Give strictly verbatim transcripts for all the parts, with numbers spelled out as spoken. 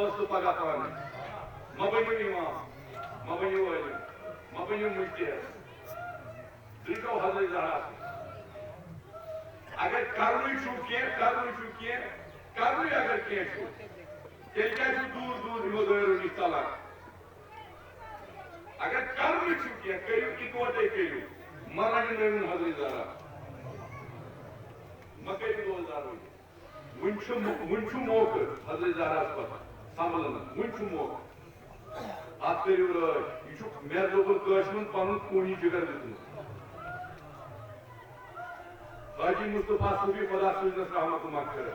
ٲس نہٕ پگاہ پانہٕ۔ مہ بٔنِو امام، مہ بٔنِو عٲلِم، مہ بٔنِو مُجتہد۔ درٛیکو حضرت زہراہَس نِش۔ اگر کرنُے چھُو کینٛہہ، کرنُے چھُو کینٛہہ، کرنُے اگر کینٛہہ چھُو، تیٚلہِ کیٛازِ چھُو دوٗر دوٗر یِمو دٲیرو نِش ژلان؟ اگر کرنُے چھُو کینٛہہ، کٔرِو اِکوَٹَے کٔرِو۔ مہ رنٛگنٲوِن حضرت زہرا۔ مہ کٔرِو دوزدار وۄنۍ۔ وُنہِ چھُ مو-، وُنہِ چھُ موقعہٕ حضرت زہراہَس پتہٕ سنبھلنَس، وُنہِ چھُ موقعہٕ۔ اَتھ کٔرِو رٲچھ۔ یہِ چھُ مےٚ دوٚپُن کٲشرٮ۪ن پَنُن خوٗنی جِگر دیُتمُت۔ حاجی مصطفیٰ صوفی، خدا سوٗزنَس رحمت و مغفرت۔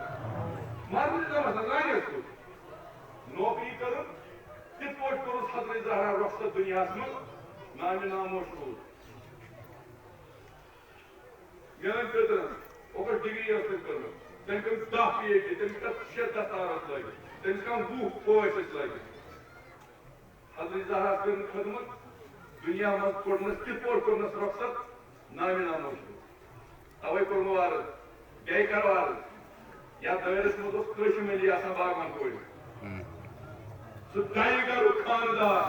مرنہٕ زمانَس منٛز زانہِ ٲس کوٚت۔ نوکری کٔرٕن، تِتھ پٲٹھۍ کوٚرُس حضرت زہرا رۄخصت دُنیاہَس منٛز، نامِ ناموش روٗد۔ میٲنۍ پیٚترَن، اوکُس ڈگری ٲس تٔمۍ کٔرمٕژ۔ تٔمۍ کٔر دَہ پی ایچ ڈی، تٔمِس کَم شےٚ دستاویز لٲگِتھ، تٔمِس کَم وُہ پٲٹھۍ ٲسۍ لٲگِتھ۔ حضرت زہرا کٔر خدمت، دُنیا منٛز کوٚڑنَس، کِتھ پٲٹھۍ کوٚڑنَس رۄخصت؟ نامِ ناموش۔ تَوَے کوٚرمو عرض، بیٚیہِ کَرو عرض، یَتھ دٲیرَس منٛز اوس قاسم علی آسان باغوان کورِ۔ سُہ دَیہِ گَرُک خانٛدار۔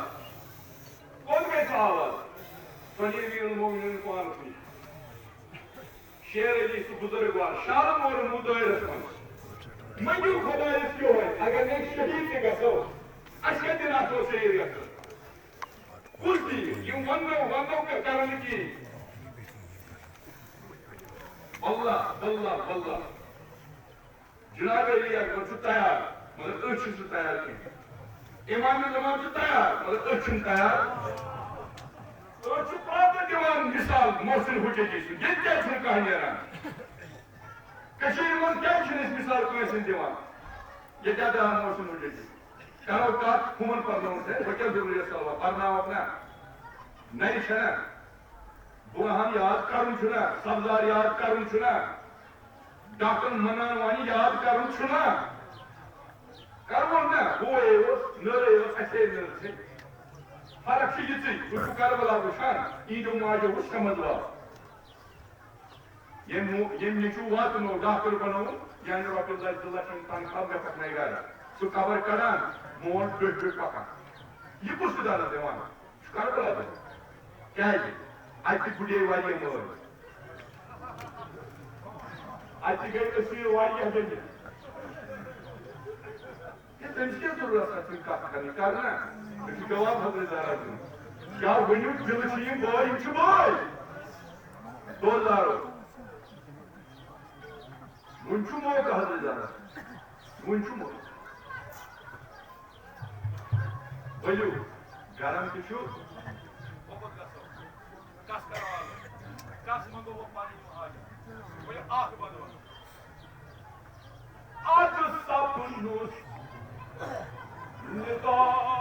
کوٚت گژھِ سُہ آواز؟ سۄ نی أمیٖر المومنیٖن پانَس نِش۔ شیر علی سُہ بُزرگوار، شالہٕ مورُن مُدٲیرَس منٛز۔ مٔنٛگِو خۄدایَس یِہوٚے، اگر نے شہیٖد تہِ گژھو، اَسہِ کَتہِ دِن اَتھ منٛز شہیٖد گژھُن؟ کُس دِیہِ؟ یِم وَننو، وَننو کَرَن نہٕ کِہیٖنۍ۔ واللہ، واللہ، واللہ۔ جناب علی اکبر چھُ تیار، مگر أسۍ چھِنہٕ سُہ تیار کینٛہہ۔ امام زمان چھُ تیار، مگر أسۍ چھِنہٕ تیار۔ أسۍ چھِ پانہٕ دِوان مثال محسن حجتی سُنٛد، ییٚتہِ کیٛازِ چھُنہٕ کانٛہہ نیران؟ کٔشیٖرِ منٛز کیٛازِ چھِنہٕ أسۍ مثال کٲنٛسہِ ہٕنٛز دِوان؟ ییٚتہِ کیٛاہ دِوان محسن حجتی؟ کرو کتھ ہُمن پرناوُن چھا؟ وۄنۍ کیٛاہ ضروٗری ٲس سوال؟ پرناوکھ نا؟ نرِ چھَنا؟ برہان یاد کرُن چھُنا؟ سبزار یاد کرُن چھُنا؟ ڈاکٹر منان وانی یاد کرُن چھُنا؟ کرون نا؟ ہوے اوس، نٔرے ٲس، اَسے نٔر چھے۔ فرق چھِ یِژٕے، بہٕ چھُس کربلا وٕچھان، یِہِنٛدیو ماجیو وٕچھ سمجھ وال۔ ییٚمۍ مو-، ییٚمۍ نیٚچوٗ واتنوو، ڈاکٹر بنووُن، یعنی رۄپیہِ لچھ زٕ لچھ ہُنٛد تنخواہ مےٚ پٮ۪ٹھ نَے گرٕ۔ سُہ قبر کڑان، مول ڈٔٹھۍ ڈٔٹھۍ پکان۔ یہِ کُس چھُ دَنٛدَس دِوان؟ چھُ کربلا دِوان۔ کیٛازِ؟ اَتہِ تہِ گُڈے واریاہ مٲلۍ۔ اَتہِ تہِ گٔے أسیٖر واریاہ گٔمٕتۍ۔ ہے، تٔمِس کیٛاہ ضروٗرت چھِ اَتھ سۭتۍ کَتھ کَرٕنۍ؟ کَر نا۔ أمِس چھُ جواب حضرت زہرا دیُن۔ کیٛاہ ؤنِو، دِلہٕ چھِ یِم بٲے، یِم چھِ بٲے۔ دوزدارو۔ وُنہِ چھُ موقعہٕ حضرت زہرا۔ وُنہِ چھُ موقعہٕ۔ ؤلِو، گرم تہِ چھُ۔ کَس کرو آز؟ کَس منٛگو وۄنۍ پَنٕنۍ یِم حاجت؟ ؤلِو اَکھ بَدلو۔ از سپنُس نِدایا۔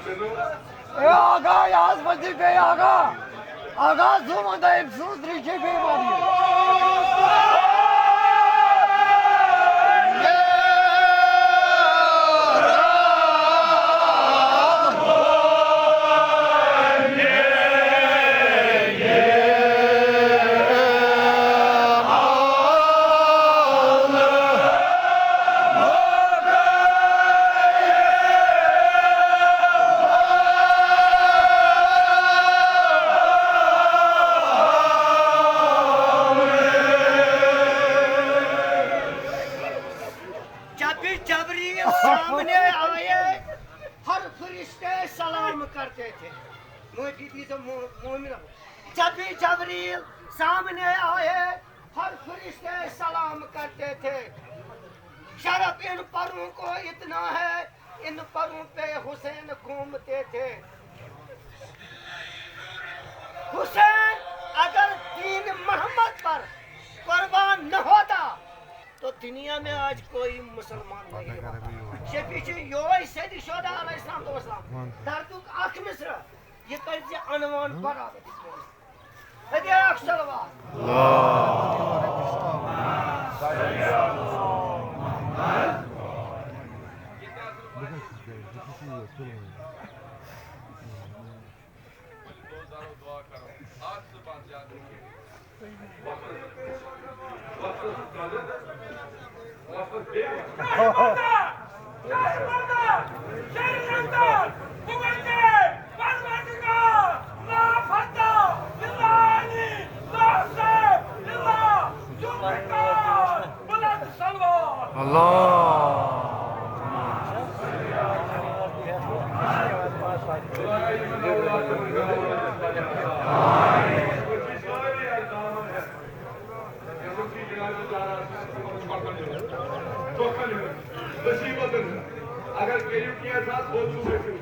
اے آغا، یہِ حظ ؤتھِو بیٚیہِ آغا۔ آغا، زوٗ وَنٛدٕ أمۍ سٕنٛز ترٛیٚشہِ بیٚیہِ واریاہ۔ جب بھی جبریل سامنے آئے، ہر فرشتے سلام کرتے تھے۔ معافی دیجیے، مو-، مومن ہو۔ جب بھی جبریل سامنے آئے، ہر فرشتے سلام کرتے تھے۔ شرف ان پروں کو اتنا ہے، ان پروں پہ حسین گھومتے تھے۔ حسین اگر دین محمد پر قربان نہ ہوتا تو دنیا میں آج کوئی مسلمان نہیں ہوتا۔ شفیع چھُ یوہے سید شہدا علیہ الصلوۃ والسلام۔ دردُک اکھ مصرع، یہِ کٔرۍ زِ عنوان برابر۔ ہدیہ اکھ صلوات۔ اللہ۔ اگر کٔرِو کینٛہہ زٕ ہتھ ووت چھُ ؤتھِو۔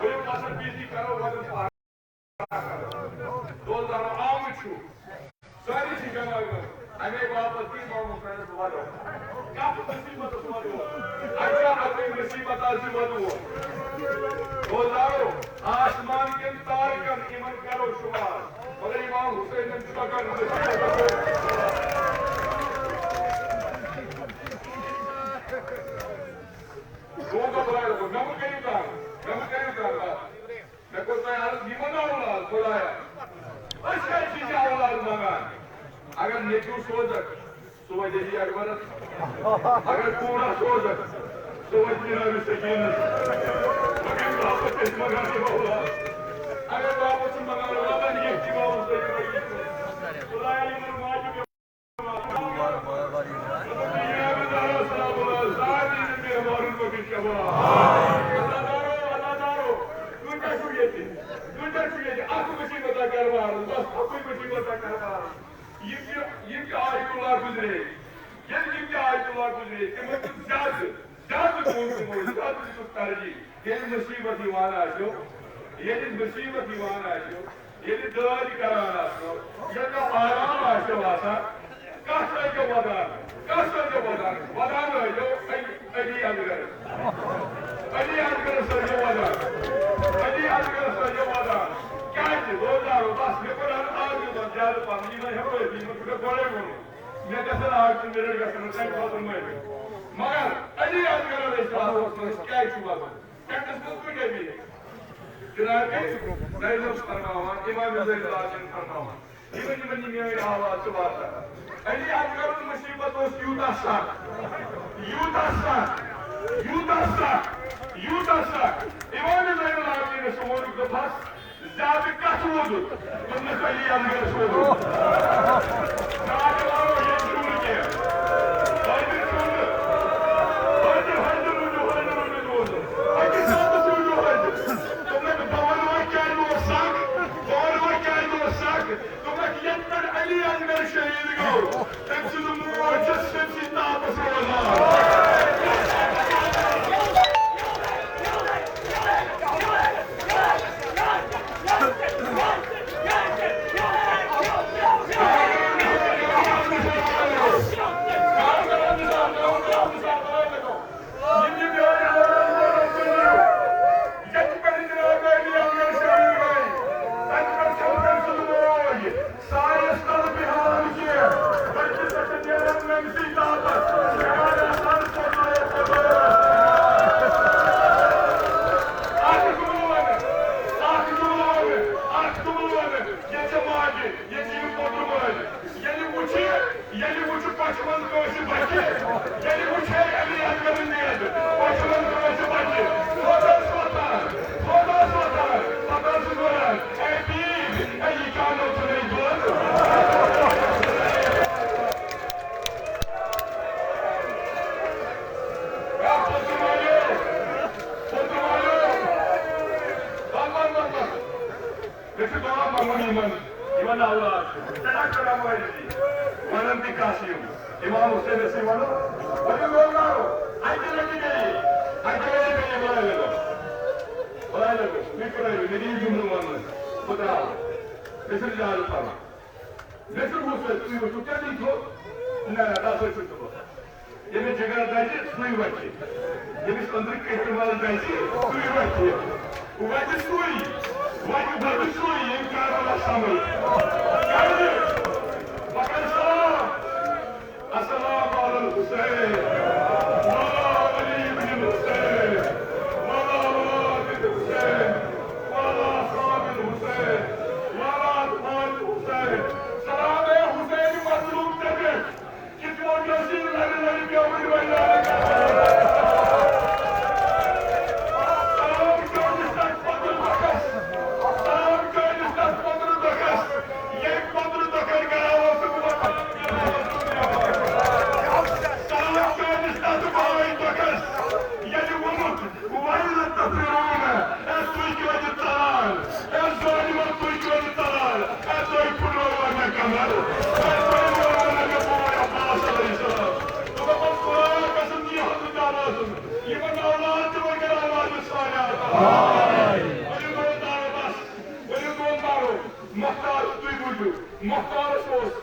ؤلِو پسند بیٖزی کرو وۄنۍ۔ دوستانو، آمٕتۍ چھِو۔ سٲری چھِ جمع گٔمٕتۍ۔ اَمے باپتھ کہِ امام حسینس وَدو۔ کَتھ مُصیٖبتس وَدو؟ اَسہِ چھا اَکُے مُصیٖبت آز یہِ وَدو؟ دوستانو، آسمان کٮ۪ن تارکن یِمن کرو شُمار، مگر امام حسینن چھُ پکان مُصیٖبتس۔ دوستو، بلاے رکھو، مےٚ مہٕ کٔرِو تنگ، مےٚ مہٕ کٔرِو تنگ، بس۔ مےٚ کوٚر تۄہہِ عرض، یہِ مہ اولاد، خۄدایا۔ أسۍ کیٛازِ چھِ یہِ اولاد منٛگان؟ اگر نیٚچوٗ سوزکھ، سُہ واتہِ علی اکبرس۔ اگر کوٗر اکھ سوزکھ، سُہ واتہِ جناب سکیٖنس۔ مگر واپس چھِ أسۍ منٛگان یہِ اولاد۔ اگر واپس چھِ منٛگان، وَلہٕ ییٚتہِ چھِ واپس تۄہہِ۔ خۄدایا، یِمن ماجہِ یِم تہِ، یِم تہِ آیت اللہ گُزرے، ییٚلہِ یِم تہِ آیت اللہ گُزرے، تِمن دیُت زیادٕ، زیادٕ دیُت تِمو، زیادٕ دیُتُکھ ترجیح۔ ییٚلہِ مُصیٖبت یِوان آسیو، ییٚلہِ مُصیٖبت یِوان آسیو، ییٚلہِ دٲدۍ کران آسو، ییٚلہِ نہٕ آرام آسیو آسان، کَس ٲسۍزیو وَدان؟ کَس ٲسۍزیو وَدان؟ وَدان ٲسۍزیو علی، علی اصغرس۔ علی اصغرس ٲسۍزیو وَدان۔ علی اصغرس ٲسۍزیو وَدان۔ کیٛازِ؟ روزدارو، بس، مےٚ کوٚر عرض آز یوٗتاہ زیادٕ پَہن، یِمن ہٮ۪کو أسۍ، یِمن چھُ مےٚ گۄڈَے ووٚنمُت۔ مےٚ گژھن آز تہِ مِنٹ گژھن نہٕ تَمہِ خٲطرٕ مٲنِتھ۔ مگر علی اصغر علیہ السلام کیٛازِ چھُ وَدان؟ ٹٮ۪نٹَس منٛز کۭتیٛاہ بِہِتھ؟ جناب زینب فرماوان، امام زین العابدین فرماوان، یِمن، یِمن یہِ میٲنۍ آواز چھِ واتان۔ علی اصغرُن مُصیٖبت اوس یوٗتاہ سخ، یوٗتاہ سخ، یوٗتاہ سخ، یوٗتاہ سخ۔ امام زین العابدینس ووٚنُکھ، دوٚپہَس، زیادٕ کتھ ووٚدُتھ؟ دوٚپنَس، علی اصغرس ووٚدُتھ۔ نوجوانو، ییٚتہِ چھُنہٕ کینٛہہ۔ حٲضِر چھُنہٕ۔ حٲضِر، حٲضِر روٗزِو، حٲضِر روٗزِو، روٗزِو۔ أکِس ساتَس روٗزِو حٲضِر۔ دوٚپمَکھ، بہٕ وَنہٕ وۄنۍ کیٛازِ اوس سَکھ، بہٕ وَنہٕ وۄنۍ کیٛازِ اوس سَکھ۔ دوٚپمَکھ، ییٚتہِ پٮ۪ٹھ علی اصغر شہیٖد گوٚو، تٔمۍ سٕنٛز موج چھِ سۭتۍ سۭتۍ تاپس روزان۔ مےٚ چھُ دعا منٛگُن یِمن، یِمن اولاد چھُ۔ ژےٚ کَتھ چھُ رَوٲیتی؟ وَنان تہِ کَس یِم؟ اِمام حُسینَس سۭتۍ وَنو، ؤلِو لوگارو، اَکہِ لَٹہِ بیٚیہِ، اَکہِ لَٹہِ بیٚیہِ بُلٲوِو۔ بُلٲوِو، تُہۍ بُلٲوِو، مےٚ دِیِو جُملہٕ وَننہٕ، بہٕ ترٛاوٕ۔ مےٚ چھُنہٕ زیادٕ پَرُن۔ مےٚ چھُنہٕ حُسین، تُہۍ وٕچھِو کیٛاہ لیٖکھِو۔ نہ، نہ، تَتھ سۭتۍ چھُس نہٕ بہٕ۔ ییٚمِس جِگر دَزِ، سُے وَتھِ۔ ییٚمِس أنٛدرٕ کِٹہٕ مَل دَزِ، سُے وَتھِ۔ وَتہِ سُے، وَتہِ بَدِ سُے، ییٚمۍ کربلا سَمٕجھ۔ کیٛازِ؟ وَکَر سلام۔ السلام علی الحسین، وعلی علی بن الحسین، وعلی اولاد الحسین، وعلی اصحاب الحسین، وعلی اطفال الحسین۔ سلام اے حسین مظلوم ژےٚ پٮ۪ٹھ۔ کِتھ پٲٹھۍ ٲسۍ یِم لَرِ لَرِ پیٚومٕتۍ وۄنۍ لَرِ؟ سلام کٲنِس تَتھ پَتُر بَکَس۔ سلام کٲنِس تَتھ پَتُر بَکَس۔ ییٚمۍ پَتُر بَکَن کَراوو سُہ بہٕ سلام کٲنِس تَتھ بَہٲے بَکَس۔ ییٚلہِ ووٚنُکھ، وَیلَ تَفِرُونَ، اے تُہۍ کیٛازِ ژَلان؟ اے ظٲلِمو، تُہۍ کیٛازِ ژَلان؟ اے تُہۍ پھُٹرٲووا مےٚ کَمر؟ اے تُہۍ مٲروا مےٚ بوے عباس علیہ السلام؟ تہٕ دوٚپُن، خۄدایا قسم، یی حضرت عباسُن، یِمَن اولاد تہِ وۄنۍ کَرِ اولاد یُس صالح عطا۔ ؤلِو دۄن دارو بَس، ؤلِو دۄن دارو۔ مۄختار، تُہۍ بوٗزِو، مۄختارَس اوس،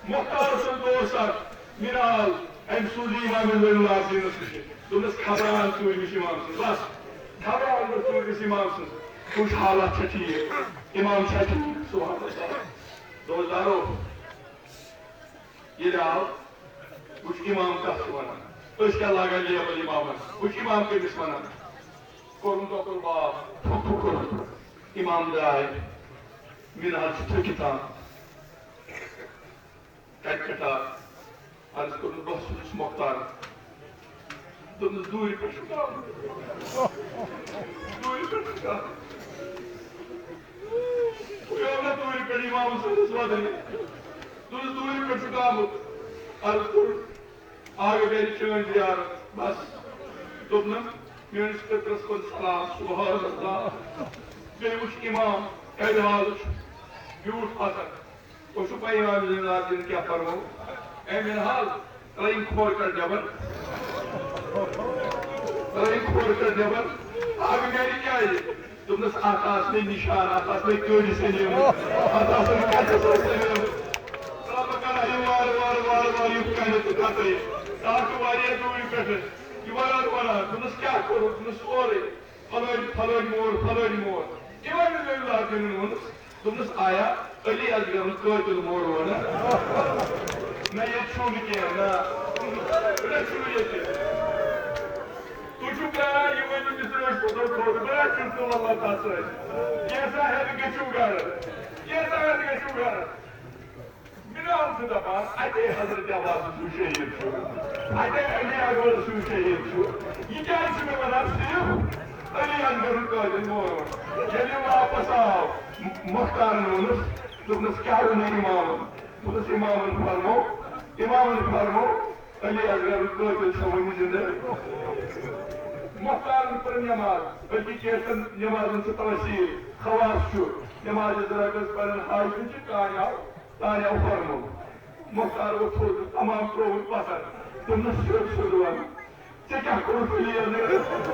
مۄختار سُنٛد دوست اَکھ۔ مِنال، أمۍ سوٗز یہِ اِمام زین العابدیٖنَس نِش۔ دوٚپنَس، خبران ژوٗرمِس اِمام سٕنٛز۔ بَس، خبران گوٚو ژوٗرمِس اِمام سٕنٛز۔ وٕچھ، حالات چھا ٹھیٖک؟ اِمام چھا ٹھیٖک؟ سبحان اللہ۔ دوستدارو، ییٚلہِ آو، وٕچھ، اِمام کَتھ چھُ وَنان۔ أسۍ کیٛاہ لاگان لیبل اِمامَن؟ وٕچھ، اِمام کٔمِس وَنان؟ کوٚرُن تۄکُر باغ، پھُک پھُک کوٚرُن۔ اِمام درٛاے۔ مِنال چھِ تھٔکِتھ آمٕژ۔ کَتہِ پٮ۪ٹھ آو؟ عرض کوٚرُن، بہٕ ہسا چھُس مۄختار۔ دوٚپنَس، دوٗرِ پٮ۪ٹھ چھُکھ آمُت؟ دوٗرِ پٮ۪ٹھ چھُکھ آمُت؟ بہٕ پیوٚو مےٚ دوٗرِ پٮ۪ٹھ اِمام حُسینَس وَدٕنہِ۔ دوٚپنَس، دوٗرِ پٮ۪ٹھ چھُکھ آمُت؟ عرض کوٚرُن، آ، یہِ گرِ چٲنۍ زیارت۔ بس۔ دوٚپنَم، میٲنِس پِترَس کُن سلام، سبحان اللہ۔ بیٚیہِ وٕچھ اِمام کَمہِ حالہٕ چھُ۔ بیوٗٹھ پَتھر۔ تۄہہِ چھُو پَے اِمام زین العابدیٖن کیٛاہ فرموو؟ اے مِنہال، ترٛٲیِن کھور کَڑ نٮ۪بر۔ ترٛٲیِن کھور کَڑ نٮ۪بر۔ اَکھ گَرِ کیٛازِ؟ دوٚپنَس، اَتھ آسہٕ مےٚ نِشان، اَتھ آسہٕ مےٚ کٔڑۍ سَنیمٕتۍ، اَتھ آسہٕ مےٚ کَتھٕ سۭتۍ سَنیمٕتۍ۔ ژٕ آ بہٕ کَرٕ ہا یہِ وارٕ وارٕ وارٕ وارٕ یُتھ کَنہِ تہٕ کَترِ۔ ژٕ آکھ واریاہ دوٗرِ پٮ۪ٹھٕ۔ یہِ وَنان وَنان۔ دوٚپنَس، کیٛاہ کوٚرُتھ؟ دوٚپنَس، سورُے۔ پھلٲنۍ، پھلٲنۍ مور، پھلٲنۍ مور۔ اِمام زین العابدیٖنَن ووٚنُس، دوٚپنَس، آیا علی اصغرُن قٲتِل مورو نہ؟ نہ، ییٚتہِ چھُو نہٕ کینٛہہ، نہ۔ نہ چھُو ییٚتہِ۔ تُہۍ چھِو پیاران، یہِ ؤنِو مِصرٲے چھُ تھوٚد تھوٚد، بہٕ حظ چھُس نہٕ وَللہ تَس سۭتۍ۔ کینٛژھا ہٮ۪تھ گٔژھِو گَرٕ، کینٛژھا ہٮ۪تھ گٔژھِو گَرٕ۔ مےٚ حظ چھُ دَپان، اَتے حضرت عباس سُنٛد شہیٖد چھُ، اَتے علی اکبر سُنٛد شہیٖد چھُ۔ یہِ کیٛازِ چھُ مےٚ وَنان صرف علی اکبرُن قٲتِل مورُن؟ ییٚلہِ واپس آو، مۄختارن ووٚنُس، دوٚپنَس، کیٛاہ ووٚنُے اِمامن؟ دوٚپنَس، اِمامن فرمو، اِمامن فرمو، علی اصغر قٲتل چھُ وُنہِ زِندٕ۔ مۄختارن پٔر نٮ۪ماز، بلکہِ کینٛژن نٮ۪مازن چھُ تٲثیٖر، خواص چھُ۔ نٮ۪مازِ زٕ رکعت پرن حاجتہِ چھِ، تانۍ آو، تانۍ آو فرمو۔ مۄختار ووٚتھ تھوٚد، تمام ترٛووُن پتھر۔ دوٚپنَس، سیوٚد سیوٚد وَن، ژےٚ کیٛاہ کوٚرُتھ علی اصغرس؟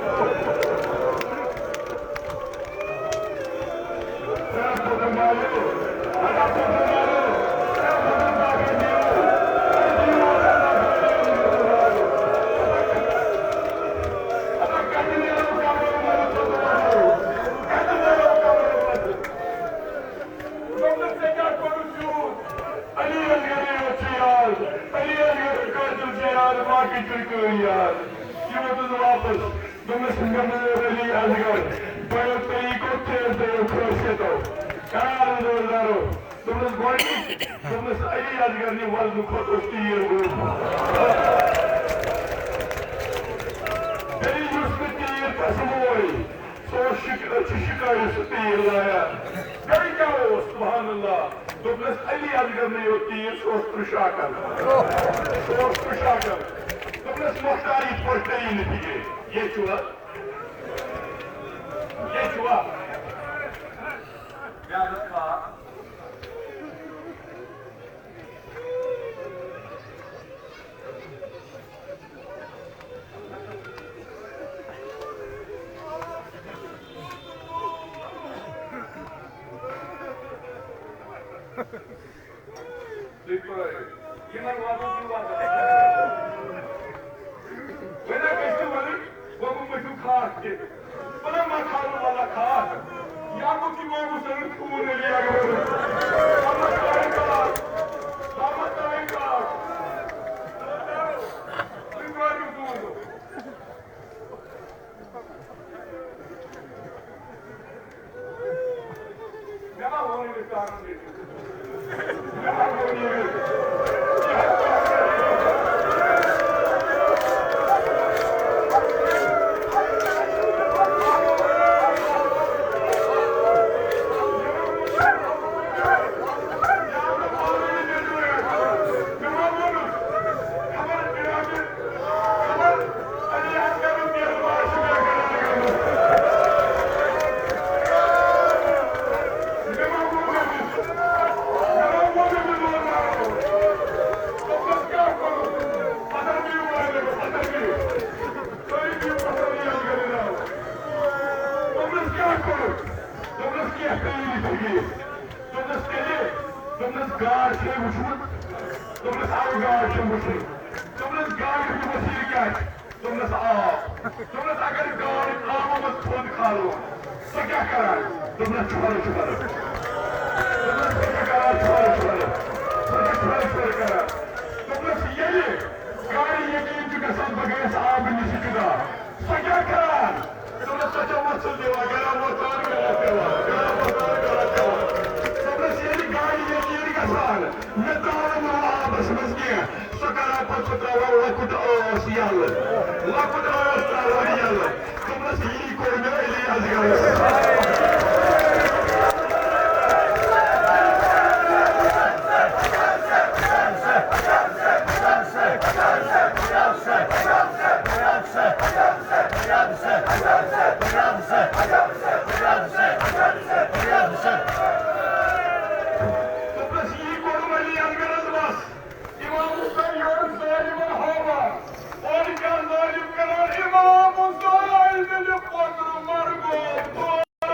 دوٚپنَس، ژےٚ کیٛاہ کوٚرُتھ یوٗت؟ علی اصغرٕے یوت چھُ یاد، علی اصغر قٲتِل چھُ یاد، باقٕے چھُنہٕ کٕہٕنۍ یاد۔ یہِ ووتُس واپس۔ دوٚپمَس، مےٚ مور علی اصغر، بَڑیو طریٖقو تیز دٔریو خٲصیتو۔ کَران روزدارو۔ دوٚپمَس، گۄڈٕنِچ، دوٚپمَس، علی اصغر نہِ وزنہٕ کھۄتہٕ اوس تیٖر گوٚو۔ بیٚیہِ یُس نہٕ تیٖر تَس ووے، سُہ اوس شِک-، أچھِ شِکارِ سُہ تیٖر لایان۔ بیٚیہِ کیٛاہ اوس؟ سبحان اللہ۔ دوٚپنَس، علی اصغر نہٕ یوت تیٖر، سُہ اوس ترٛشاکَن۔ سُہ اوس ترٛشاکَن۔ دوٚپنَس، مۄختار یِتھ پٲٹھۍ ترٛیٚیہِ نہٕ فِکرِ۔ ییٚتہِ چھُوا؟ ییٚتہِ چھُوا؟ مےٚ حظ ٲس تُہۍ پرٛٲرِو۔ یِمن واتُن چھُ واتان۔ وۄنۍ اگر أسۍ تہِ وَنو، وۄنۍ گوٚو مےٚ چھُ خاص تہِ۔ وَلہٕ ما تھاوو وَلہٕ خاص۔ یا گوٚو تِمو وُچھن خوٗن علی اکبر۔ محمد طاہر کاک۔ محمد طاہر کاک۔ تُہۍ پرٛٲرِو دوٗر۔ مےٚ ما ووٚن أمِس کانٛہہ؟ مےٚ ما ووٚن أمِس؟ دوٚپنَس، کیٛاہ کوٚرُتھ؟ دوٚپنَس، کینٛہہ تہِ یی نہٕ فِکرِ۔ دوٚپنَس، تیٚلہِ؟ دوٚپنَس، گاڈ چھے وٕچھمُت؟ دوٚپنَس، اَوٕ گاڈ چھَم وٕچھمٕژ۔ دوٚپنَس، گاڈِ ہُنٛد وسیٖلہٕ کیٛاہ چھُ؟ دوٚپنَس، آب۔ دوٚپنَس، اگر گاڈ آبہٕ منٛز تھوٚد کھالو، سۄ کیٛاہ کران؟ دوٚپنَس، چھۄرٕ چھۄرٕ۔ دوٚپنَس، سۄ کیٛاہ کران؟ چھۄرٕ چھۄرٕ۔ سۄ چھِ چھۄرٕ چھۄرٕ کران۔ دوٚپنَس، ییٚلہِ گاڈِ یقیٖن چھُ گژھان، بہٕ گٔیَس آبہٕ نِش جُدا۔ سۄ کیٛاہ کران؟ دوٚپنَس، سۄ چھےٚ وۄژھٕل دِوان، گرا وۄژھان، گرا پٮ۪وان، گرا وۄژھان، گرا پٮ۪وان۔ دوٚپنَس، ییٚلہِ گاڈِ یقیٖن گژھان، مےٚ ترٛاوَن نہٕ آبَس منٛز کینٛہہ، سۄ کران پَتہٕ، سُہ ترٛاوان لۄکُٹ ٲس یَلہٕ، لۄکُٹ ٲس ترٛاوان یَلہٕ۔ دوٚپنَس، یی کوٚر مےٚ علی اصغرَس۔ دوٚپنَس، یی کوٚرُم علی اصغرَس وَس۔ امام حسین یورٕ ظٲلمَن ہاوان، اورٕ کیٛاہ ظٲلم کران؟ امام حسین دِلہِ پوٚتُر مرگو۔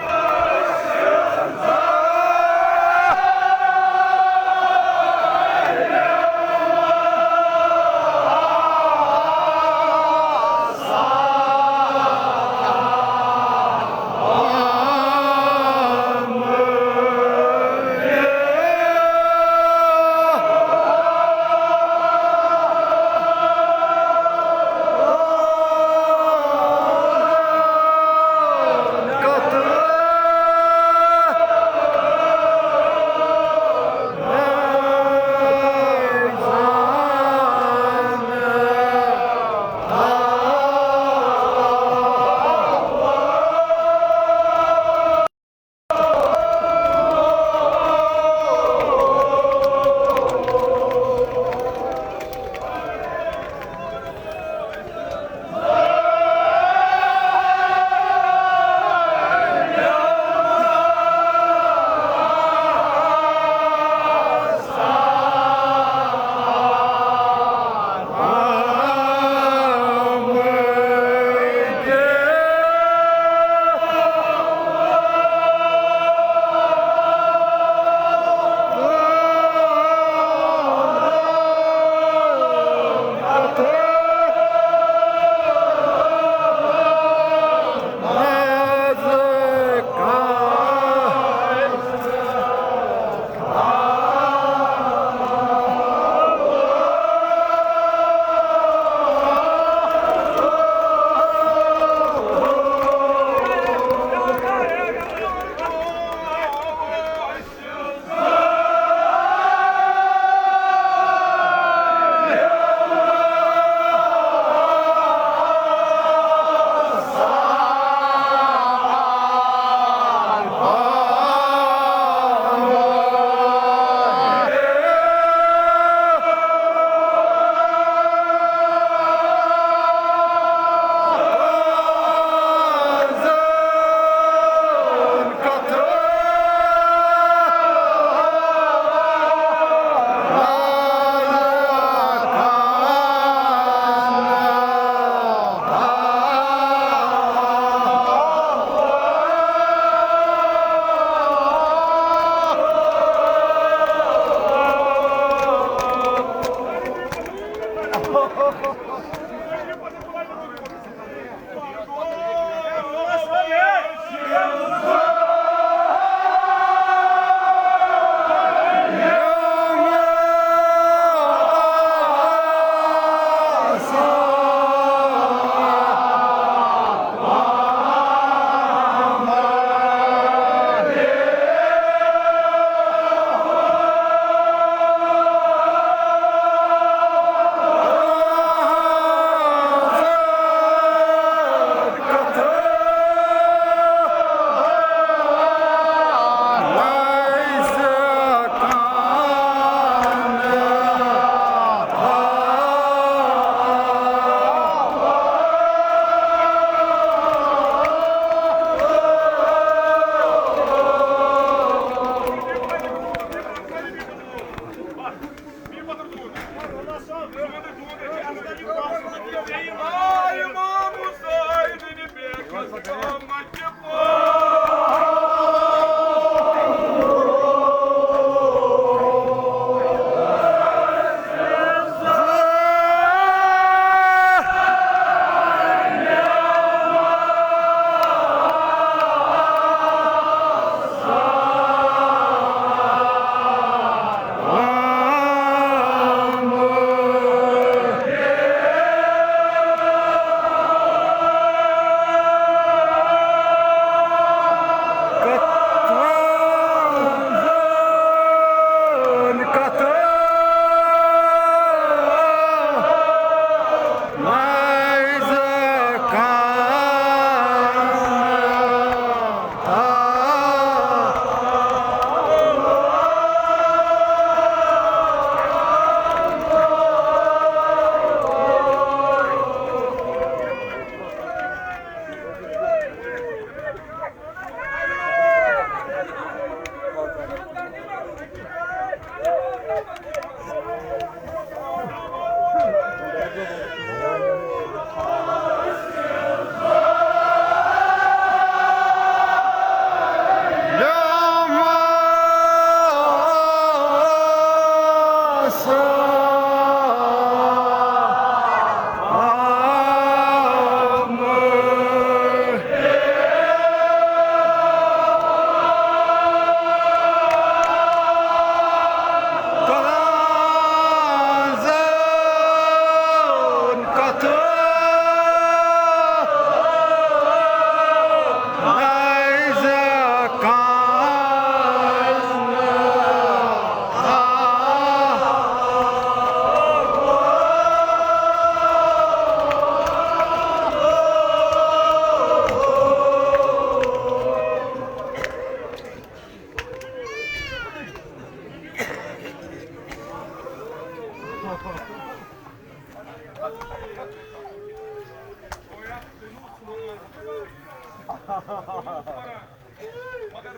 اے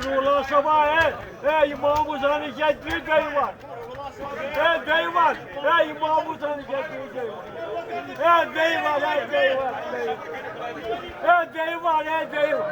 رولا صٲبا، اے، اے امام حسین، یہِ کیٛازِ پیٚیہِ گٔیہِ وَن؟ اے گٔیہِ وَن، اے امام حسین، یہِ کیٛازِ پیٚیہِ گٔیہِ وَن؟ اے گٔیہِ وَن، اے گٔیہِ وَن، اے گٔیہِ وَن، اے گٔیہِ وَن۔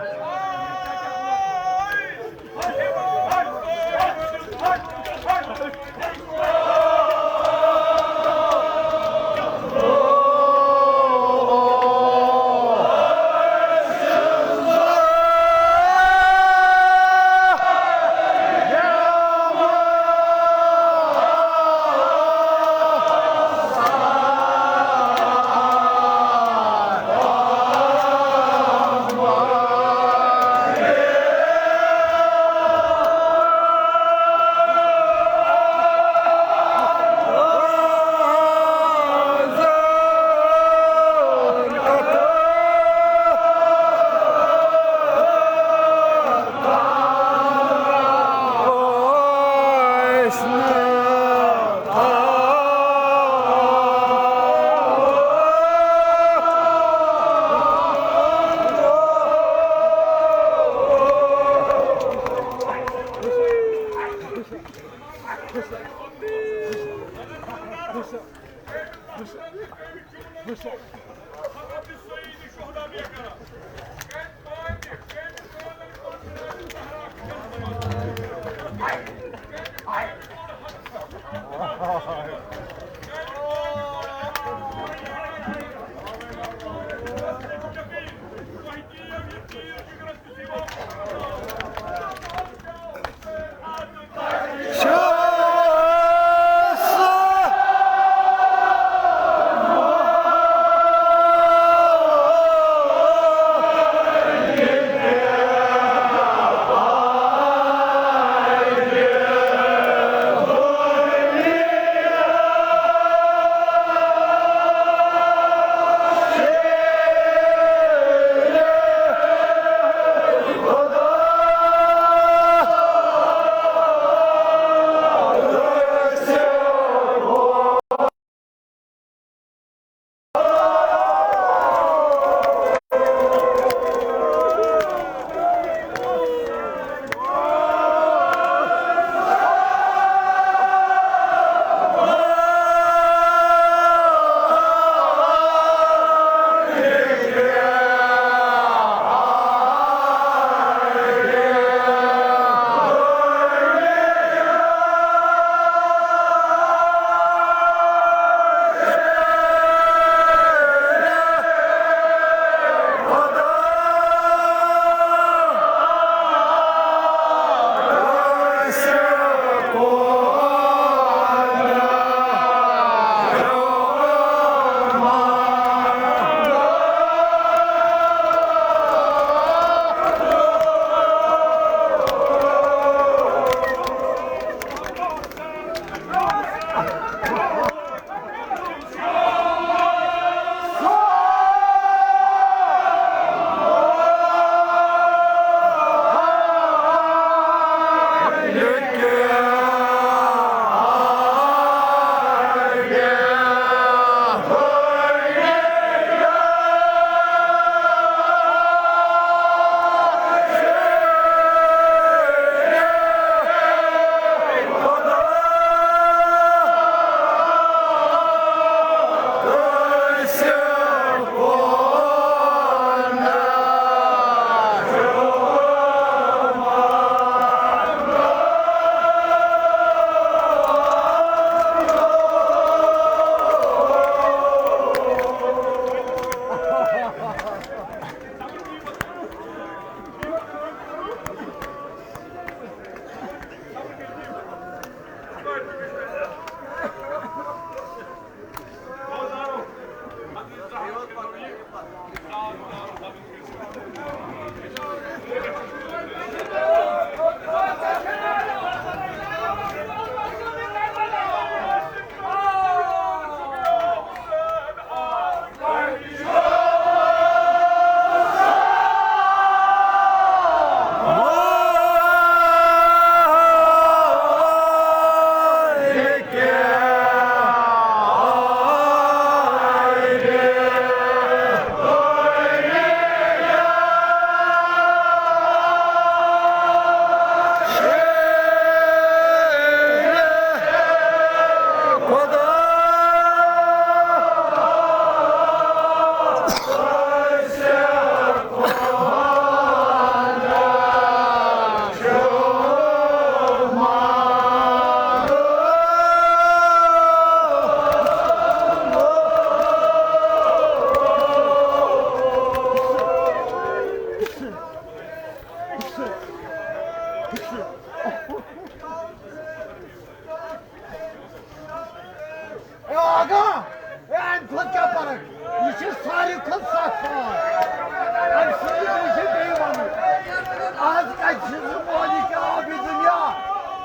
مالک آب دنیا،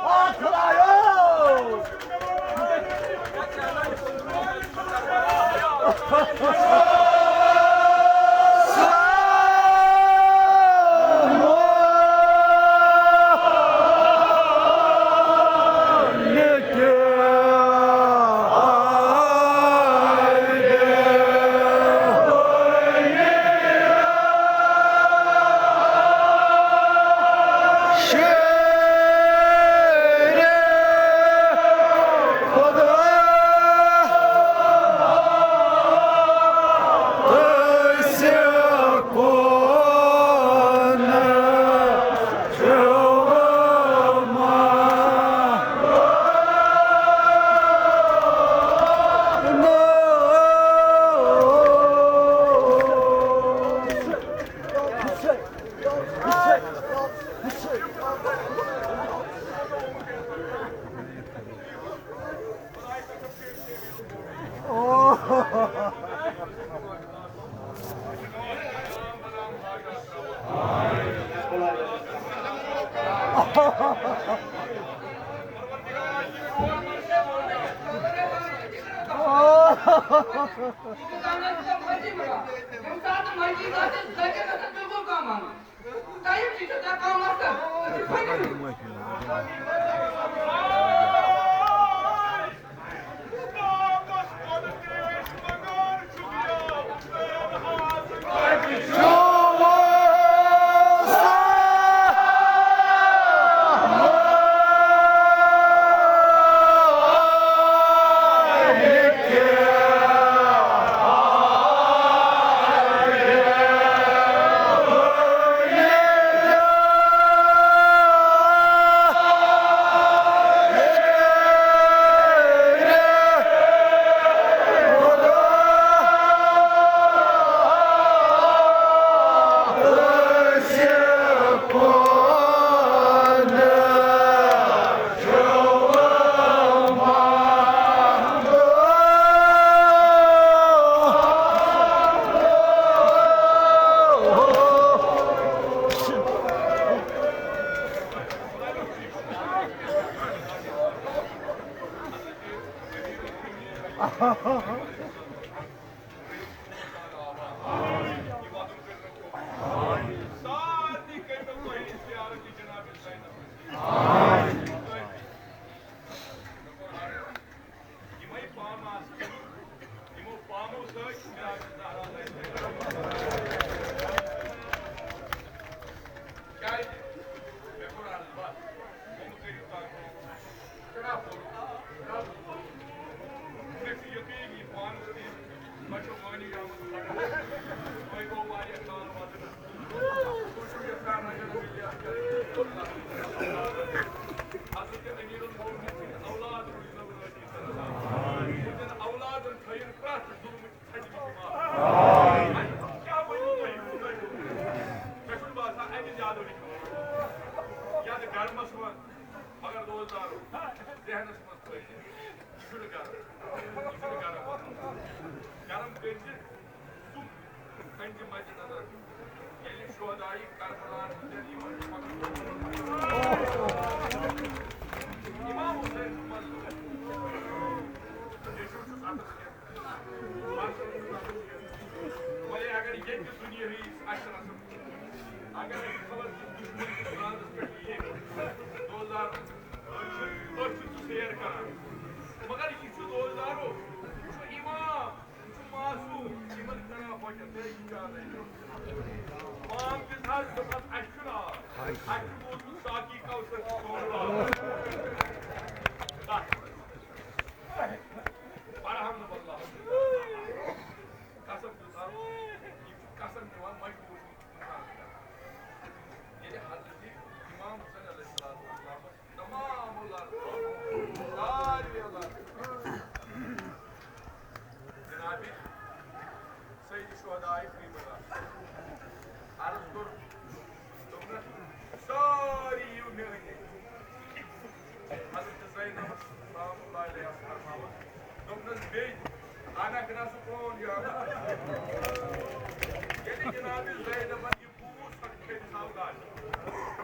آ خدایو۔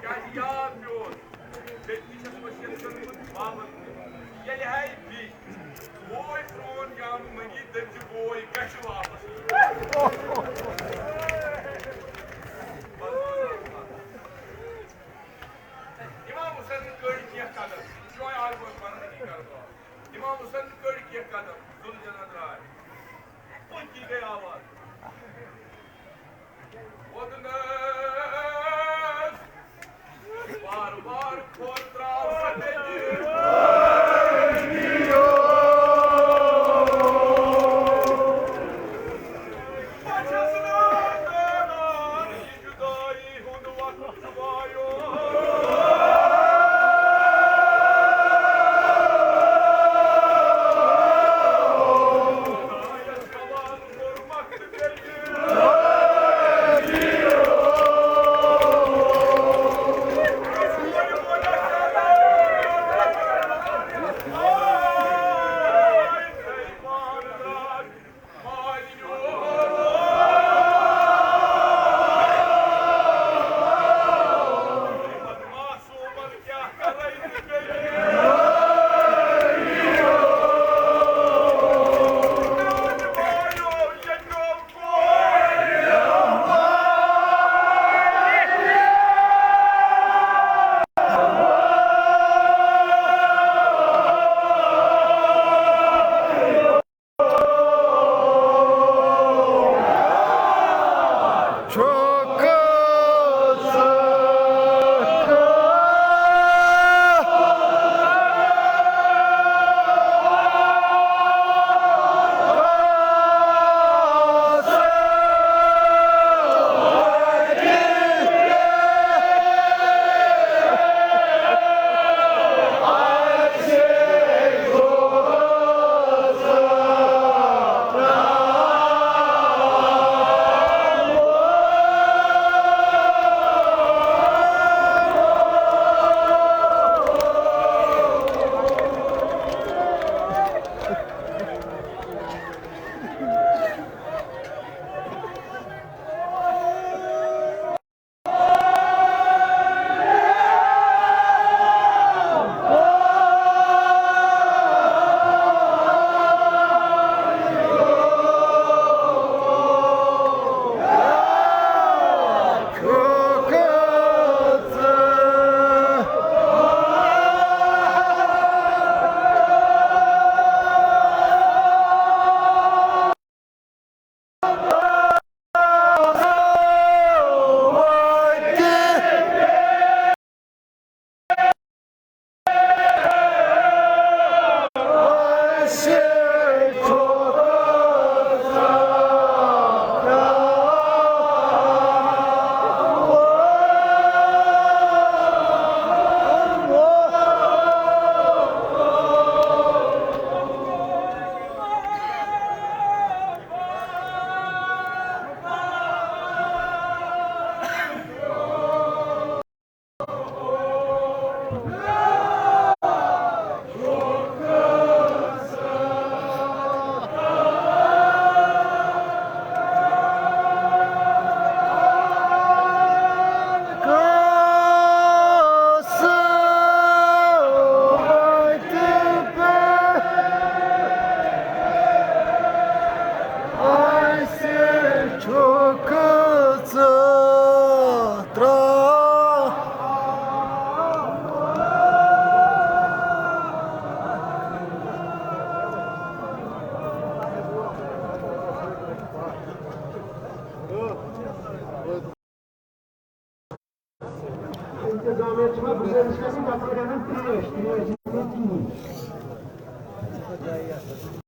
کیٛازِ یاد پیوٚو؟ بیٚیہِ تہِ چھَس وصیت کٔرمٕژ بابَن تہِ۔ ییٚلہِ ہاے بی بوے پرٛون جامہٕ منٛگی، دٔپۍ زِ بوے گژھِ واپس۔ امام حسینن کٔڑۍ کینٛہہ قدم، شوے آز برہنگی کربار۔ امام حسینن کٔڑۍ کینٛہہ قدم، ذوالجناح درٛاے۔ پٔکی گٔے آواز۔ وۄدنَس وار وار کھۄر ترٛاو سا بیٚیہِ۔ بہٕ چھَس نہٕ زانان یہِ جُدٲیی ہُنٛد وقت چھُ وایُن۔ انتظامیہ چھُ مےٚ گُزٲرِش کران، تَپٲرۍ اَنُن ترٛیش، ترٛیش۔